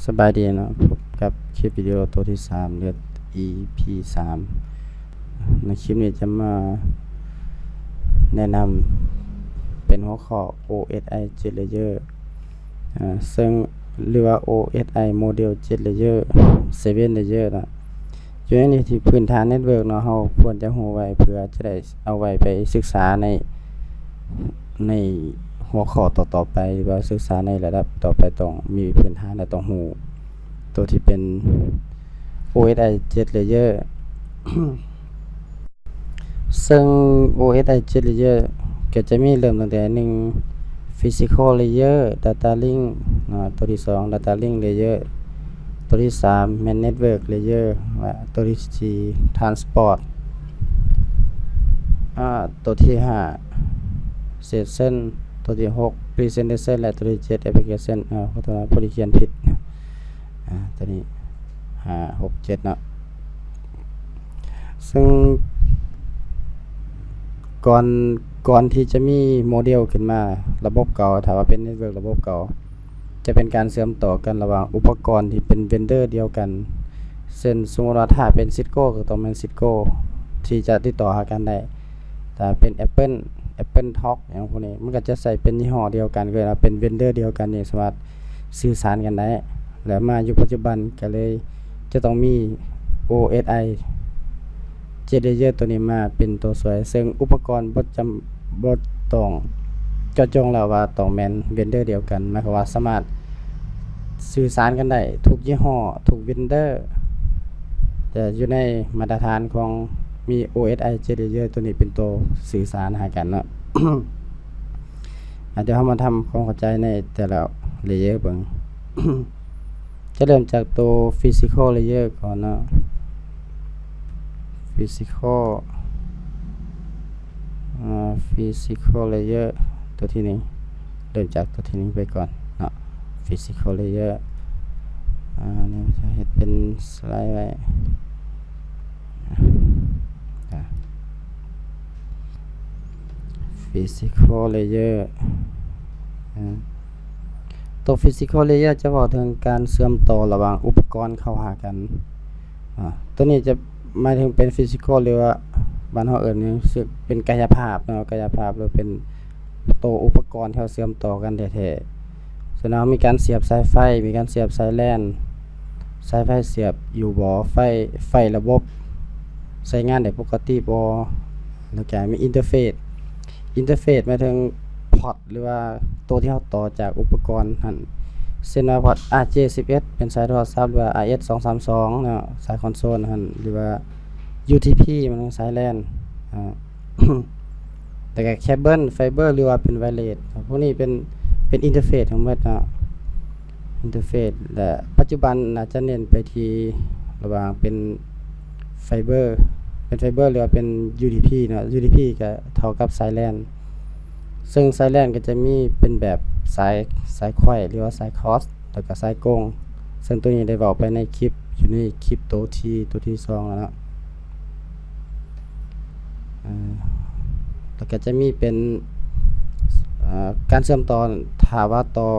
ສະບາຍດີເນາະ, ພົບກັບຄລິບວິດີໂອໂຕທີສາມ ຫຼື ອີພີສາມ. ໃນຄລິບນີ້ຈະມາແນະນຳເປັນຫົວຂໍ້ ໂອເອສໄອ ເຈັດ Layer ເຊິ່ງ ຫຼືວ່າ ໂອເອສໄອ Model ເຈັດ Layer ເຊເວັນ Layer ເນາະ. ຢູ່ໃນນີ້ທີ່ພື້ນຖານ Network ເນາະ, ເຮົາຄວນຈະຮູ້ໄວ້ເພື່ອຈະໄດ້ເອົາໄວ້ໄປສຶກສາໃນ ໃນຫົວຂໍ້ຕໍ່ໆໄປ ຫຼືວ່າສຶກສາໃນລະດັບຕໍ່ໄປ ຕ້ອງມີພື້ນຖານ ແລະ ຕ້ອງຮູ້ໂຕທີ່ເປັນ ໂອເອສໄອ ເຈັດ Layer ເຊິ່ງ ໂອເອສໄອ ເຈັດ Layer ກໍຈະມີເລີ່ມຕັ້ງແຕ່ ໜຶ່ງ Physical Layer Data Link ເນາະ, ໂຕທີສອງ Data Link Layer, ໂຕທີສາມແມ່ນ Network Layer ແລະ ໂຕທີສີ່ Transport, ອາ ໂຕທີຫ້າ Session, ໂຕທີຫົກ Presentation ແລະ ໂຕທີເຈັດ Application. ອາ ຂໍໂທດນະ ພໍດີຂຽນຜິດ. ອາ ໂຕນີ້ ຫ້າ ຫົກ ເຈັດ ເນາະ. ເຊິ່ງກ່ອນ ກ່ອນທີ່ຈະມີໂມເດວຂຶ້ນມາ ລະບົບເກົ່າ ຖ້າວ່າເປັນ Network ລະບົບເກົ່າ ຈະເປັນການເຊື່ອມຕໍ່ກັນລະຫວ່າງອຸປະກອນທີ່ເປັນ Vendor ດຽວກັນ, ເຊັ່ນ ສົມມຸດວ່າຖ້າເປັນ Cisco ກໍຕ້ອງແມ່ນ Cisco ທີ່ຈະຕິດຕໍ່ຫາກັນໄດ້. ຖ້າເປັນ Apple Apple Talk ຫຍັງພວກນີ້ ມັນກໍຈະໃຊ້ເປັນຍີ່ຫໍ້ດຽວກັນ, ເອີ້ນວ່າເປັນ Vendor ດຽວກັນນີ້ ສາມາດສື່ສານກັນໄດ້ ແລະ ມາຢູ່ປັດຈຸບັນກໍເລີຍຈະຕ້ອງມີ ໂອເອສໄອ ເຈັດ Layer ໂຕນີ້ມາເປັນໂຕຊ່ວຍ, ເຊິ່ງອຸປະກອນບໍ່ຈຳ ບໍ່ຕ້ອງເຈາະຈົງແລ້ວວ່າຕ້ອງແມ່ນ Vendor ດຽວກັນ, ໝາຍຄວາມວ່າສາມາດສື່ສານກັນໄດ້ທຸກຍີ່ຫໍ້ ທຸກ Vendor ແຕ່ຢູ່ໃນມາດຕະຖານຂອງມີ ໂອເອສໄອ ເຈັດ Layer ໂຕນີ້ເປັນໂຕສື່ສານຫາກັນເນາະ. ອາ ດຽວເຮົາມາທຳຄວາມເຂົ້າໃຈໃນແຕ່ລະ Layer ເບິ່ງ. ຈະເລີ່ມຈາກໂຕ Physical Layer ກ່ອນເນາະ, Physical ອາ Physical Layer ໂຕທີໜຶ່ງ, ເລີ່ມຈາກໂຕທີໜຶ່ງໄປກ່ອນເນາະ, Physical Layer. ອາ ນີ້ຈະເຮັດເປັນສະໄລໄວ້. ອາ Physical Layer ອາ ໂຕ Physical Layer ຈະເວົ້າເຖິງການເຊື່ອມຕໍ່ລະຫວ່າງອຸປະກອນເຂົ້າຫາກັນ. ອາ ໂຕນີ້ຈະໝາຍເຖິງເປັນ Physical ຫຼືວ່າບ້ານເຮົາເອີ້ນຫຍັງ ເປັນກາຍະພາບເນາະ, ກາຍະພາບ ຫຼືເປັນ ໂຕອຸປະກອນທີ່ເຮົາເຊື່ອມຕໍ່ກັນແທ້ໆ. ສ່ວນເຮົາມີການສຽບສາຍໄຟ, ມີການສຽບສາຍ LAN, ສາຍໄຟສຽບຢູ່ບໍ່, ໄຟ ໄຟລະບົບໃຊ້ງານໄດ້ປົກກະຕິບໍ່, ແລ້ວກະມີ interface, interface ໝາຍເຖິງ port ຫຼືວ່າໂຕທີ່ເຮົາຕໍ່ຈາກອຸປະກອນຫັ້ນ, ເຊັ່ນວ່າ port ອາເຈສິບເອັດ ເປັນສາຍໂທລະສັບ ຫຼືວ່າ ອາເອສສອງສາມສອງເນາະ, ສາຍຄອນໂຊນຫັ້ນ ຫຼືວ່າ ຢູທີພີ ມັນສາຍ LAN ອາ ແລ້ວກໍ cable fiber ຫຼືວ່າເປັນ wireless ພວກນີ້ເປັນ ເປັນ interface ທັງໝົດເນາະ, interface ແລະ ປັດຈຸບັນໜ້າຈະເນັ້ນໄປທີ່ລະຫວ່າງເປັນ fiber, ເປັນ fiber ຫຼືວ່າເປັນ ຢູທີພີ ເນາະ, ຢູທີພີ ກໍເທົ່າກັບສາຍ LAN ເຊິ່ງສາຍ LAN ກໍຈະມີເປັນແບບສາຍ ສາຍໄຂວ້ ຫຼືວ່າສາຍ cross ແລ້ວກໍສາຍກົງ, ເຊິ່ງໂຕນີ້ໄດ້ເວົ້າໄປໃນຄລິບ ຢູ່ໃນຄລິບໂຕທີ ໂຕທີສອງແລ້ວເນາະ. ເອີ ແລ້ວກໍຈະມີເປັນ ເອີ ການເຊື່ອມຕໍ່ ຖ້າວ່າຕໍ່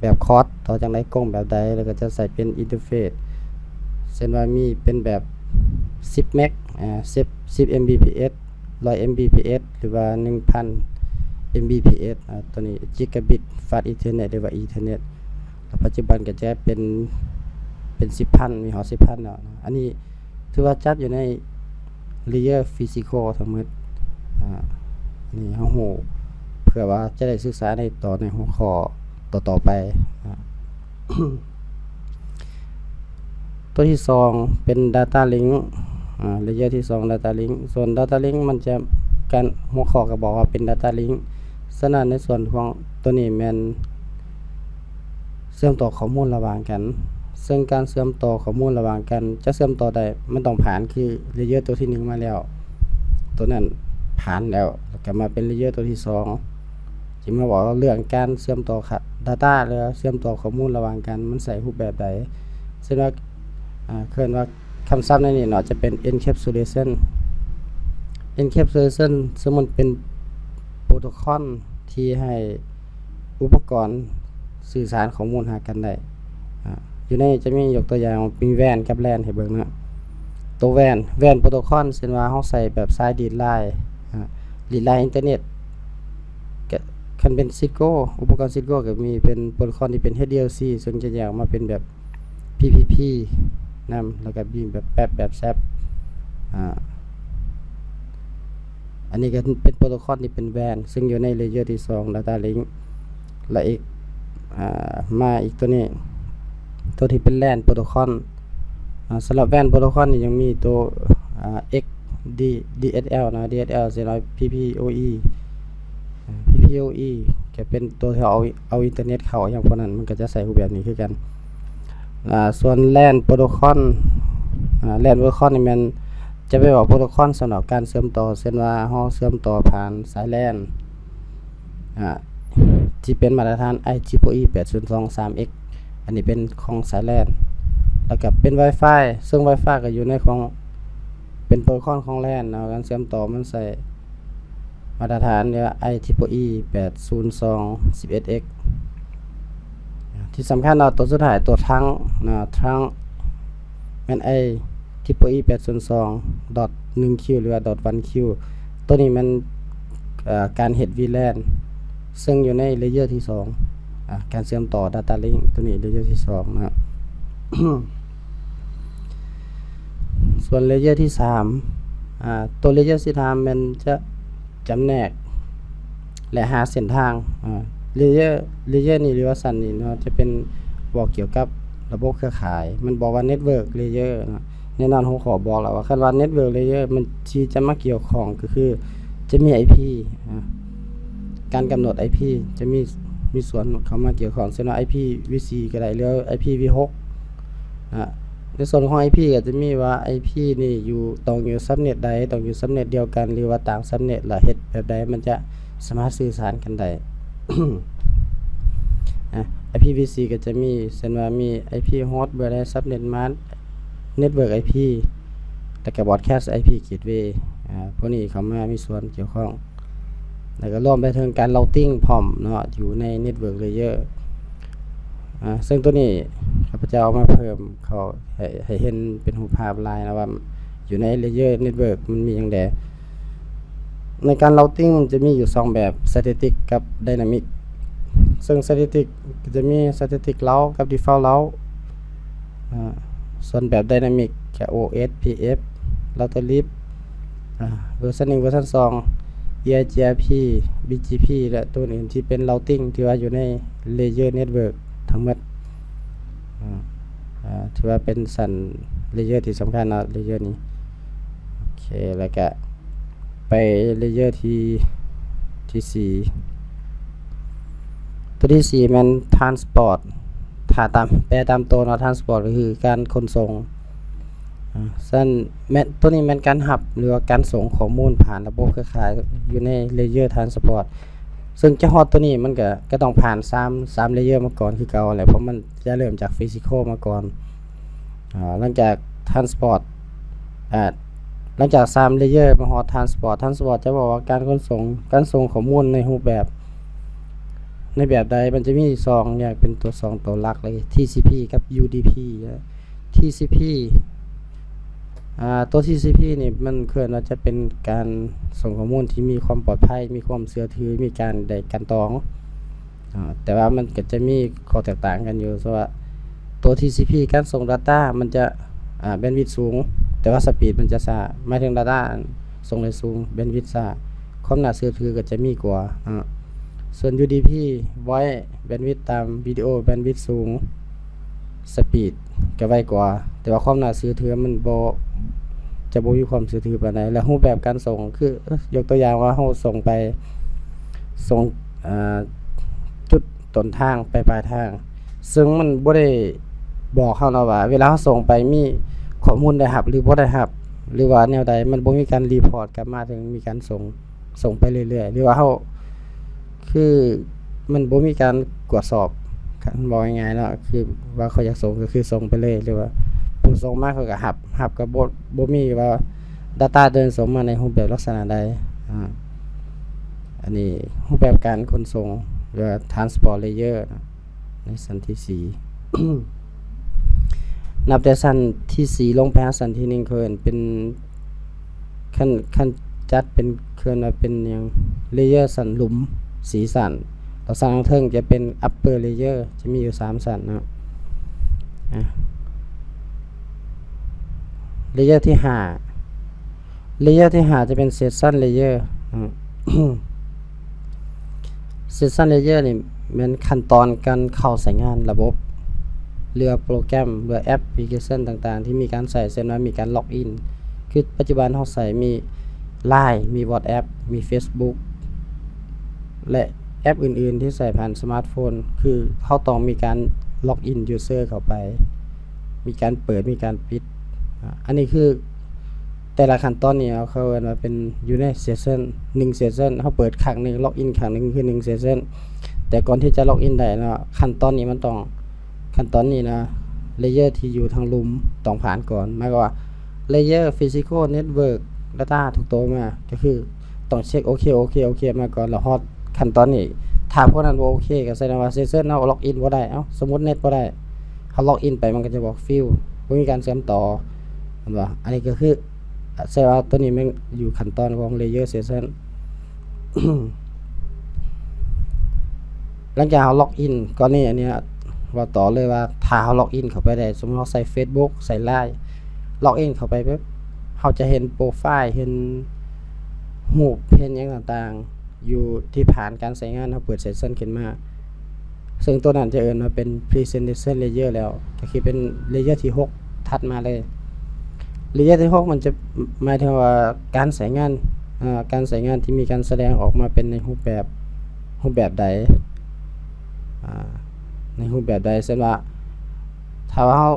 ແບບ cross ຕໍ່ຈັ່ງໃດ ກົງແບບໃດ, ແລ້ວກໍຈະໃຊ້ເປັນ interface ເຊັ່ນວ່າມີເປັນແບບ ສິບ MAC ເອີ ສິບ ສິບ MBPS ຮ້ອຍ MBPS ຫຼືວ່າ ໜຶ່ງພັນ MBPS ອາ ໂຕນີ້ Gigabit Fast Ethernet ຫຼືວ່າ Ethernet ແລ້ວປັດຈຸບັນກໍຈະເປັນ ເປັນ ສິບພັນ ມີຮອດ ສິບພັນ ແລ້ວ. ອັນນີ້ຖືວ່າຈັດຢູ່ໃນ layer physical ທັງໝົດ. ອາ ນີ້ເຮົາຮູ້ເພື່ອວ່າຈະໄດ້ສຶກສາໃນຕໍ່ໃນຫົວຂໍ້ຕໍ່ໆໄປ. ອາ ຕົວທີສອງເປັນ data link ອາ layer ທີສອງ data link. ສ່ວນ data link ມັນຈະ ການ ຫົວຂໍ້ກໍບອກວ່າເປັນ data link, ສະນັ້ນໃນສ່ວນຂອງຕົວນີ້ແມ່ນເຊື່ອມຕໍ່ຂໍ້ມູນລະຫວ່າງກັນ. ເຊິ່ງການເຊື່ອມຕໍ່ຂໍ້ມູນລະຫວ່າງກັນຈະເຊື່ອມຕໍ່ໄດ້ ມັນຕ້ອງຜ່ານຄື layer ຕົວທີໜຶ່ງມາແລ້ວ, ຕົວນັ້ນຜ່ານແລ້ວ ແລ້ວກໍມາເປັນ layer ຕົວທີສອງ ທີ່ມາເວົ້າເລື່ອງການເຊື່ອມຕໍ່ data ຫຼືວ່າເຊື່ອມຕໍ່ຂໍ້ມູນລະຫວ່າງກັນ ມັນໃຊ້ຮູບແບບໃດ. ເຊັ່ນວ່າ ອາ ເອີ້ນວ່າຄຳສັບໃນນີ້ເນາະ ຈະເປັນ encapsulation. Encapsulation ສົມມຸດເປັນໂປຣໂຕຄອນທີ່ໃຫ້ອຸປະກອນສື່ສານຂໍ້ມູນຫາກັນໄດ້. ອາ ຢູ່ໃນຈະມີຍົກຕົວຢ່າງ ມີ WAN ກັບ LAN ໃຫ້ເບິ່ງເນາະ. ໂຕ WAN WAN protocol ເຊັ່ນວ່າເຮົາໃຊ້ແບບສາຍ lead line ອາ lead line ອິນເຕີເນັດ ກະ ຄັນເປັນ Cisco ອຸປະກອນ Cisco ກະມີເປັນ protocol ທີ່ເປັນ HDLC ເຊິ່ງຈະແຍກອອກມາເປັນແບບ PPP ນຳ ແລ້ວກະມີແບບ PAP ແບບ SAP ອາ ອັນນີ້ກະເປັນ protocol ທີ່ເປັນ WAN ເຊິ່ງຢູ່ໃນ layer ທີສອງ data link ແລະ ອີກ ອາ ມາອີກໂຕນີ້ ໂຕທີ່ເປັນ LAN protocol ອາ ສຳລັບ WAN protocol ນີ້ຍັງມີໂຕ ອາ X D DSL ເນາະ DSL ເຊັ່ນວ່າ PPoE ອາ PPoE ກະເປັນໂຕທີ່ເອົາ ເອົາອິນເຕີເນັດເຂົ້າ ຫຍັງພວກນັ້ນ ມັນກະຈະໃຊ້ຮູບແບບນີ້ຄືກັນ. ອາ ສ່ວນ LAN protocol ອາ LAN protocol ນີ້ແມ່ນຈະໄປເວົ້າ protocol ສຳລັບການເຊື່ອມຕໍ່ ເຊັ່ນວ່າເຮົາເຊື່ອມຕໍ່ຜ່ານສາຍ LAN ອາ ທີ່ເປັນມາດຕະຖານ IEEE ແປດສູນສອງ ສາມ X ອັນນີ້ເປັນຂອງສາຍ LAN ແລ້ວກະເປັນ Wi-Fi ເຊິ່ງ Wi-Fi ກະຢູ່ໃນຂອງ ເປັນໂປຣໂຕຄອນຂອງ LAN ເນາະ ການເຊື່ອມຕໍ່ມັນໃຊ້ມາດຕະຖານ ຫຼືວ່າ IEEE ແປດສູນສອງ ສິບເອັດ X ທີ່ສຳຄັນເນາະ ໂຕສຸດທ້າຍ ໂຕ trunk ເນາະ trunk ແມ່ນ IEEE ແປດສູນສອງ dot ໜຶ່ງ Q ຫຼືວ່າ dot ວັນ Q ໂຕນີ້ແມ່ນ ເອີ ການເຮັດ VLAN ເຊິ່ງຢູ່ໃນ layer ທີສອງ ອາ ການເຊື່ອມຕໍ່ data link ໂຕນີ້ layer ທີສອງນະ. ສ່ວນ layer ທີສາມ ອາ ໂຕ layer ທີສາມແມ່ນຈະຈຳແນກ ແລະ ຫາເສັ້ນທາງ ອາ layer layer ນີ້ ຫຼືວ່າຊັ້ນນີ້ເນາະ ຈະເປັນບອກກ່ຽວກັບລະບົບເຄືອຂ່າຍ ມັນບອກວ່າ network layer ເນາະ. ແນ່ນອນ ຫົວຂໍ້ບອກແລ້ວວ່າ ຄັນວ່າ network layer ມັນທີ່ຈະມາກ່ຽວຂ້ອງກະຄືຈະມີ IP ອາ ການກຳນົດ IP ຈະມີ ມີສ່ວນເຂົ້າມາກ່ຽວຂ້ອງ ເຊັ່ນວ່າ IPv4 ກະໄດ້ ຫຼືວ່າ IPv6 ອາ ໃນສ່ວນຂອງ IP ກະຈະມີວ່າ IP ນີ້ຢູ່ ຕ້ອງຢູ່ subnet ໃດ ຕ້ອງຢູ່ subnet ດຽວກັນ ຫຼືວ່າຕ່າງ subnet ລະເຮັດແບບໃດ ມັນຈະສາມາດສື່ສານກັນໄດ້. ອາ IPv4 ກະຈະມີ ເຊັ່ນວ່າມີ IP host ເບີໃດ subnet mask network IP ແລ້ວກະ broadcast IP gateway ອາ ພວກນີ້ເຂົ້າມາມີສ່ວນກ່ຽວຂ້ອງ ແລ້ວກະລວມໄປເຖິງການ routing ພ້ອມເນາະ ຢູ່ໃນ network layer ອາ ເຊິ່ງໂຕນີ້ຂ້າພະເຈົ້າເອົາມາເພີ່ມເຂົ້າໃຫ້ ໃຫ້ເຫັນເປັນຮູບພາບລາຍນະວ່າ ຢູ່ໃນ layer network ມັນມີຫຍັງແດ່. ໃນການ routing ມັນຈະມີຢູ່ສອງແບບ static ກັບ dynamic ເຊິ່ງ static ກະຈະມີ static route ກັບ default route ອາ ສ່ວນແບບ dynamic ກະ OSPF Router Leaf ອາ version ໜຶ່ງ version ສອງ EIGRP BGP ແລະ ໂຕອື່ນທີ່ເປັນ routing ທີ່ວ່າຢູ່ໃນ layer network ທັງໝົດ ອາ ອາ ຖືວ່າເປັນຊັ້ນ layer ທີ່ສຳຄັນເນາະ layer ນີ້. ໂອເຄ ແລ້ວກະໄປ layer ທີ ທີສີ່ ໂຕທີສີ່ແມ່ນ transport ຖ້າຕາມ ແປຕາມໂຕເນາະ transport ກະຄືການຂົນສົ່ງ ອາ ຊັ້ນແມ່ນ ໂຕນີ້ແມ່ນການຮັບ ຫຼືວ່າການສົ່ງຂໍ້ມູນຜ່ານລະບົບເຄືອຂ່າຍຢູ່ໃນ layer transport ເຊິ່ງຈະຮອດໂຕນີ້ມັນກະ ກະຕ້ອງຜ່ານສາມ ສາມ layer ມາກ່ອນຄືເກົ່າຫັ້ນແຫຼະ ເພາະມັນຈະເລີ່ມຈາກ physical ມາກ່ອນ. ອາ ຫຼັງຈາກ transport ອາ ຫຼັງຈາກສາມ layer ມາຮອດ transport transport ຈະບອກວ່າການຂົນສົ່ງ ການສົ່ງຂໍ້ມູນໃນຮູບແບບ ໃນແບບໃດ ມັນຈະມີສອງ ແຍກເປັນໂຕ ສອງໂຕຫຼັກເລີຍ TCP ກັບ UDP. TCP ອາ ໂຕ TCP ນີ້ມັນເອີ້ນວ່າຈະເປັນການສົ່ງຂໍ້ມູນທີ່ມີຄວາມປອດໄພ ມີຄວາມເຊື່ອຖື ມີການໄດ້ກັ່ນຕອງ ອາ ແຕ່ວ່າມັນກະຈະມີຂໍ້ແຕກຕ່າງກັນຢູ່ ເຊັ່ນວ່າໂຕ TCP ການສົ່ງ data ມັນຈະ ອາ bandwidth ສູງ ແຕ່ວ່າ speed ມັນຈະຊ້າ ໝາຍເຖິງ data ສົ່ງໄດ້ສູງ bandwidth ຊ້າ ຄວາມໜ້າເຊື່ອຖືກະຈະມີກວ່າ ອາ ສ່ວນ UDP ໄວ bandwidth ຕ່ຳ video bandwidth ສູງ speed ກະໄວກວ່າ ແຕ່ວ່າຄວາມໜ້າເຊື່ອຖືມັນບໍ່ ຈະບໍ່ມີຄວາມເຊື່ອຖືປານໃດ ແລະ ຮູບແບບການສົ່ງ ຄື ຍົກຕົວຢ່າງວ່າເຮົາສົ່ງໄປ ສົ່ງ ເອີ ຈຸດຕົ້ນທາງໄປປາຍທາງ ເຊິ່ງມັນບໍ່ໄດ້ບອກເຮົາເນາະວ່າ ເວລາເຮົາສົ່ງໄປມີຂໍ້ມູນໄດ້ຮັບ ຫຼື ບໍ່ໄດ້ຮັບ ຫຼືວ່າແນວໃດ ມັນບໍ່ມີການ report ກັບມາເຖິງມີການສົ່ງ ສົ່ງໄປເລື້ອຍໆ ຫຼືວ່າເຮົາ ຄືມັນບໍ່ມີການກວດສອບ ຄັນເວົ້າງ່າຍໆເນາະ ຄືວ່າເຂົາຢາກສົ່ງກະຄືສົ່ງໄປເລີຍ ຫຼືວ່າຜູ້ສົ່ງມາເຂົາກະຮັບ ຮັບກະບໍ່ ບໍ່ມີວ່າ data ໂຕນັ້ນສົ່ງມາໃນຮູບແບບລັກສະນະໃດ. ອາ ອັນນີ້ຮູບແບບການຂົນສົ່ງ ຫຼືວ່າ transport layer ໃນຊັ້ນທີສີ່. ນັບແຕ່ຊັ້ນທີສີ່ລົງໄປຫາຊັ້ນທີໜຶ່ງ ເຂົາເອີ້ນເປັນ ຄັນ ຄັນຈັດເປັນ ເອີ້ນວ່າເປັນຫຍັງ ເລເຢີຊັ້ນຫຼຸມ ສີ່ຊັ້ນ ແລ້ວຊັ້ນຂ້າງເທິງຈະເປັນ upper layer ຈະມີຢູ່ສາມຊັ້ນເນາະ. ອາ ເລເຢີທີຫ້າ ເລເຢີທີຫ້າຈະເປັນ session layer ເນາະ. session layer ນີ້ແມ່ນຂັ້ນຕອນການເຂົ້າໃຊ້ງານລະບົບ ຫຼືວ່າໂປຣແກຣມ ຫຼືວ່າແອັບພລິເຄຊັນຕ່າງໆ ທີ່ມີການໃຊ້ ເຊັ່ນວ່າມີການລັອກອິນ ຄືປັດຈຸບັນເຮົາໃຊ້ມີ Line ມີ WhatsApp ມີ Facebook ແລະ ແອັບອື່ນໆທີ່ໃຊ້ຜ່ານສະມາດໂຟນ ຄືເຮົາຕ້ອງມີການລັອກອິນ user ເຂົ້າໄປ ມີການເປີດ ມີການປິດ. ອາ ອັນນີ້ຄືແຕ່ລະຂັ້ນຕອນນີ້ ເຂົາເອີ້ນວ່າເປັນຢູ່ໃນ session ໜຶ່ງ session ເຮົາເປີດຄັ້ງໜຶ່ງ ລັອກອິນຄັ້ງໜຶ່ງ ຄືໜຶ່ງ session. ແຕ່ກ່ອນທີ່ຈະລັອກອິນໄດ້ເນາະ ຂັ້ນຕອນນີ້ມັນຕ້ອງ ຂັ້ນຕອນນີ້ນະ ເລເຢີທີ່ຢູ່ທາງລຸ່ມຕ້ອງຜ່ານກ່ອນ ໝາຍຄວາມວ່າ ເລເຢີ physical network data ທຸກໂຕມາ ກໍຄືຕ້ອງເຊັກໂອເຄ ໂອເຄ ໂອເຄ ມາກ່ອນ ແລ້ວຮອດຂັ້ນຕອນນີ້ ຖ້າພວກນັ້ນບໍ່ໂອເຄ ກໍສະແດງວ່າ session ເຮົາລັອກອິນບໍ່ໄດ້. ເອົ້າ ສົມມຸດເນັດບໍ່ໄດ້ ເຮົາລັອກອິນໄປ ມັນກໍຈະບອກ fail ບໍ່ມີການເຊື່ອມຕໍ່ ແມ່ນບໍ່? ອັນນີ້ກໍຄື ແສດງວ່າຕົວນີ້ແມ່ນຢູ່ຂັ້ນຕອນຂອງ layer session. ຫຼັງຈາກເຮົາລັອກອິນ ກໍນີ້ ອັນນີ້ເວົ້າຕໍ່ເລີຍວ່າ ຖ້າເຮົາລັອກອິນເຂົ້າໄປໄດ້ ສົມມຸດເຮົາໃຊ້ Facebook ໃຊ້ Line ລັອກອິນເຂົ້າໄປປຶບ ເຮົາຈະເຫັນໂປຣໄຟລ໌ ເຫັນຮູບ ເຫັນຫຍັງຕ່າງໆ ຢູ່ທີ່ຜ່ານການໃຊ້ງານ ເຮົາເປີດ session ຂຶ້ນມາ ເຊິ່ງຕົວນັ້ນຈະເອີ້ນວ່າເປັນ presentation layer ແລ້ວ ກໍຄືເປັນ layer ທີຫົກຖັດມາເລີຍ. layer ທີຫົກມັນຈະໝາຍເຖິງວ່າການໃຊ້ງານ ອາ ການໃຊ້ງານທີ່ມີການສະແດງອອກມາເປັນໃນຮູບແບບ ຮູບແບບໃດ ອາ ໃນຮູບແບບໃດ ເຊັ່ນວ່າ ຖ້າວ່າເຮົາ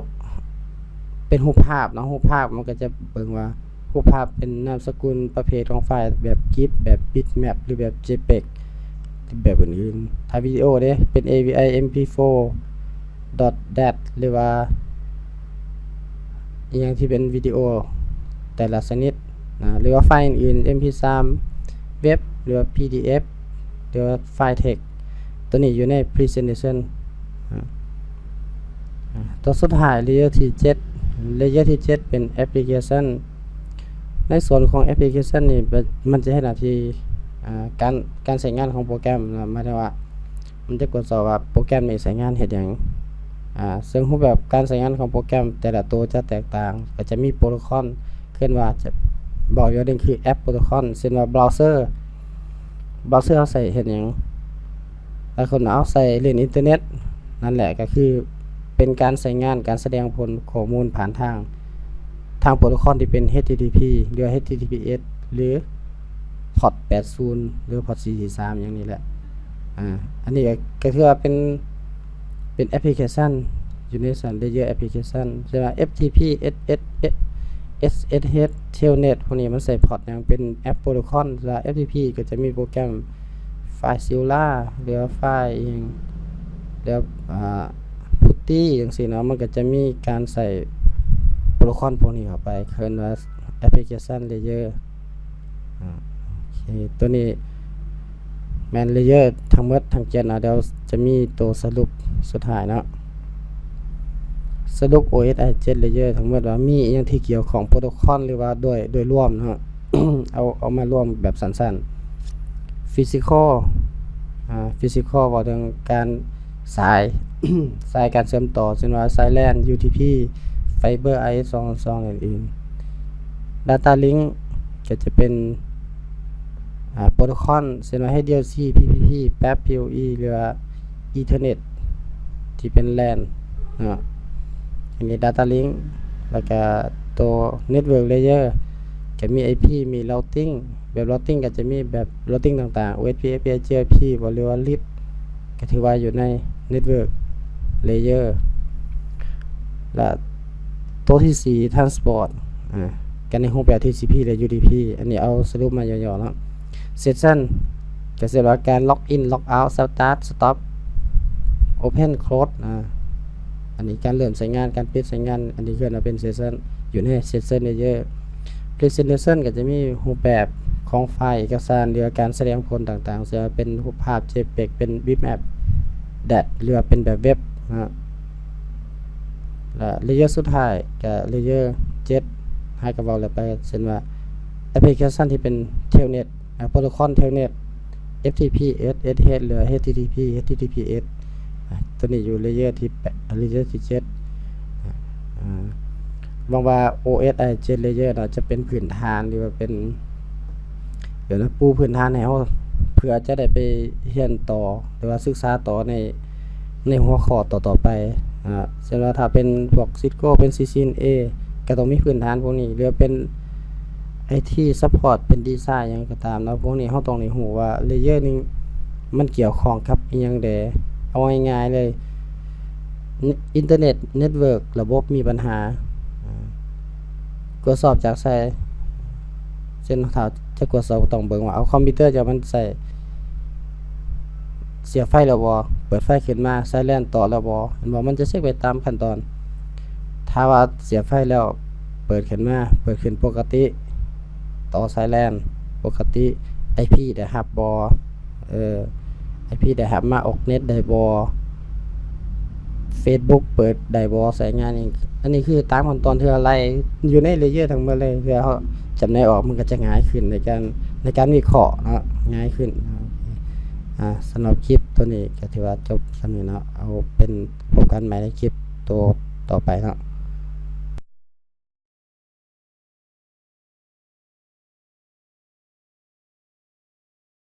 ເປັນຮູບພາບເນາະ ຮູບພາບມັນກໍຈະເບິ່ງວ່າ ຮູບພາບເປັນນາມສະກຸນ ປະເພດຂອງໄຟລ໌ ແບບ gif ແບບ bitmap ຫຼືແບບ jpeg ແບບອື່ນໆ. ຖ້າວິດີໂອເດ້ ເປັນ AVI MP4 dot dat ຫຼືວ່າອີ່ຫຍັງທີ່ເປັນວິດີໂອແຕ່ລະຊະນິດນະ ຫຼືວ່າໄຟລ໌ອື່ນໆ MP3 ເວັບ ຫຼືວ່າ PDF ຫຼືວ່າໄຟລ໌ text ຕົວນີ້ຢູ່ໃນ presentation ອາ ຕົວສຸດທ້າຍ layer ທີເຈັດ layer ທີເຈັດເປັນ application. ໃນສ່ວນຂອງ application ນີ້ ມັນຈະເຮັດໜ້າທີ່ ອາ ການ ການໃຊ້ງານຂອງໂປຣແກຣມນະ ໝາຍເຖິງວ່າ ມັນຈະກວດສອບວ່າໂປຣແກຣມນີ້ໃຊ້ງານເຮັດຫຍັງ ອາ ເຊິ່ງຮູບແບບການໃຊ້ງານຂອງໂປຣແກຣມແຕ່ລະໂຕຈະແຕກຕ່າງ ກໍຈະມີໂປຣໂຕຄອນ ເອີ້ນວ່າຈະ ເວົ້າຢ່າງໜຶ່ງຄືແອັບໂປຣໂຕຄອນ ເຊັ່ນວ່າ browser browser ເຮົາໃຊ້ເຮັດຫຍັງ? ຫຼາຍຄົນເອົາໃສ່ຫຼິ້ນອິນເຕີເນັດ ນັ້ນແຫຼະ ກໍຄືເປັນການໃຊ້ງານ ການສະແດງຜົນຂໍ້ມູນຜ່ານທາງ ທາງໂປຣໂຕຄອນທີ່ເປັນ HTTP ຫຼືວ່າ HTTPS ຫຼື port ແປດສິບ ຫຼື port ສີ່ສີ່ສາມ ຫຍັງນີ້ແຫຼະ. ອາ ອັນນີ້ກໍ ກໍຖືວ່າເປັນ ເປັນແອັບພລິເຄຊັນ ຢູ່ໃນຊັ້ນ layer application ເຊັ່ນວ່າ FTP SSH Telnet ພວກນີ້ມັນໃຊ້ port ຫຍັງ ເປັນແອັບໂປຣໂຕຄອນ. ແລ້ວ FTP ກໍຈະມີໂປຣແກຣມ FileZilla ຫຼືວ່າ File ອີ່ຫຍັງ ແລ້ວ ອາ PuTTY ຈັ່ງຊີ້ເນາະ ມັນກໍຈະມີການໃສ່ໂປຣໂຕຄອນພວກນີ້ເຂົ້າໄປ ເອີ້ນວ່າ application layer. ອາ ໂອເຄ ຕົວນີ້ແມ່ນ layer ທັງໝົດທັງເຈັດເນາະ. ດຽວຈະມີໂຕສະຫຼຸບສຸດທ້າຍເນາະ ສະຫຼຸບ ໂອເອສໄອ ເຈັດ layer ທັງໝົດວ່າມີອີ່ຫຍັງທີ່ກ່ຽວຂ້ອງໂປຣໂຕຄອນ ຫຼືວ່າໂດຍ ໂດຍລວມເນາະ. ເອົາ ເອົາມາລວມແບບສັ້ນໆ physical ອາ physical ເວົ້າເຖິງການ ສາຍ ສາຍການເຊື່ອມຕໍ່ ເຊັ່ນວ່າສາຍ LAN UDP Fiber IS ສອງສອງ ອື່ນໆ. Data Link ກໍຈະເປັນ ອາ ໂປຣໂຕຄອນ ເຊັ່ນວ່າ HDLC PPP PAP PoE ຫຼືວ່າ Ethernet ທີ່ເປັນ LAN ເນາະ. ອັນນີ້ Data Link ແລ້ວກະໂຕ Network Layer ກະມີ IP ມີ Routing ແບບ Routing ກະຈະມີແບບ Routing ຕ່າງໆ OSP API GRP ບໍ່ ຫຼືວ່າ LIP ກະຖືວ່າຢູ່ໃນ Network Layer. ແລະ ໂຕທີສີ່ Transport ອາ ກະໃນຮູບແບບ TCP ແລະ UDP. ອັນນີ້ເອົາສະຫຼຸບມາຫຍໍ້ໆເນາະ. Session ກະເຊັ່ນວ່າການ login logout start stop open close ອາ ອັນນີ້ການເລີ່ມໃຊ້ງານ ການປິດໃຊ້ງານ ອັນນີ້ເອີ້ນວ່າເປັນ session ຢູ່ໃນ session layer. Presentation ກໍຈະມີຮູບແບບຂອງໄຟລ໌ເອກະສານ ຫຼືວ່າການສະແດງຜົນຕ່າງໆ ເຊັ່ນວ່າເປັນຮູບພາບ JPEG ເປັນ bitmap dat ຫຼືວ່າເປັນແບບເວັບນະ. ລະ layer ສຸດທ້າຍກະ layer ເຈັດ ຫາກະເວົ້າແລ້ວໄປ ເຊັ່ນວ່າ ແອັບພລິເຄຊັນທີ່ເປັນ telnet ອາ ໂປຣໂຕຄອນ telnet ເອັຟທີພີເອັສ ເອັສເອັສ ຫຼື ເອັດທີທີພີ ເອັດທີທີພີເອັສ ອາ ຕົວນີ້ຢູ່ layer ທີແປດ layer ທີເຈັດ ອາ ຫວັງວ່າ ໂອເອັສ ເຈັດ layer ເນາະ ຈະເປັນພື້ນຖານ ຫຼືວ່າເປັນ ດຽວນະ ປູພື້ນຖານໃຫ້ເຮົາ ເພື່ອຈະໄດ້ໄປຮຽນຕໍ່ ຫຼືວ່າສຶກສາຕໍ່ໃນ ໃນຫົວຂໍ້ຕໍ່ໆໄປ ອາ ເຊັ່ນວ່າຖ້າເປັນພວກ Cisco ເປັນ CCNA ກໍຕ້ອງມີພື້ນຖານພວກນີ້ ຫຼືວ່າເປັນ ໄອທີ support ເປັນ design ຫຍັງກໍຕາມເນາະ ພວກນີ້ເຮົາຕ້ອງໄດ້ຮູ້ວ່າ layer ໜຶ່ງມັນກ່ຽວຂ້ອງກັບອີ່ຫຍັງແດ່. ເອົາງ່າຍໆເລີຍ ອິນເຕີເນັດ network ລະບົບມີບັນຫາ ອາ ກວດສອບຈາກໃສ? ເຊັ່ນ ຖ້າຈະກວດສອບ ກໍຕ້ອງເບິ່ງວ່າ ເອົາ ຄອມພິວເຕີເຈົ້າມັນໃຊ້ ສຽບໄຟແລ້ວບໍ່? ເປີດໄຟຂຶ້ນມາ ໄຊເຣນຕໍ່ແລ້ວບໍ່? ເຫັນບໍ່? ມັນຈະເຊັກໄປຕາມຂັ້ນຕອນ. ຖ້າວ່າສຽບໄຟແລ້ວ ເປີດຂຶ້ນມາ ເປີດຂຶ້ນປົກກະຕິ ຕໍ່ໄຊເຣນປົກກະຕິ ໄອພີໄດ້ຮັບບໍ່? ເອີ ໄອພີໄດ້ຮັບມາ ອອກເນັດໄດ້ບໍ່? ເຟສບຸກເປີດໄດ້ບໍ່? ໃຊ້ງານຫຍັງ? ອັນນີ້ຄືຕາມຂັ້ນຕອນທີ່ວ່າໄລ່ຢູ່ໃນ layer ທັງໝົດເລີຍ ເພື່ອເຮົາຈຳແນກອອກ ມັນກໍຈະງ່າຍຂຶ້ນໃນການ ໃນການວິເຄາະເນາະ ງ່າຍຂຶ້ນ. ອາ ສຳລັບຄລິບໂຕນີ້ກໍຖືວ່າຈົບສ່ຳນີ້ເນາະ ເອົາເປັນ ພົບກັນໃໝ່ໃນຄລິບໂຕຕໍ່ໄປເນາະ.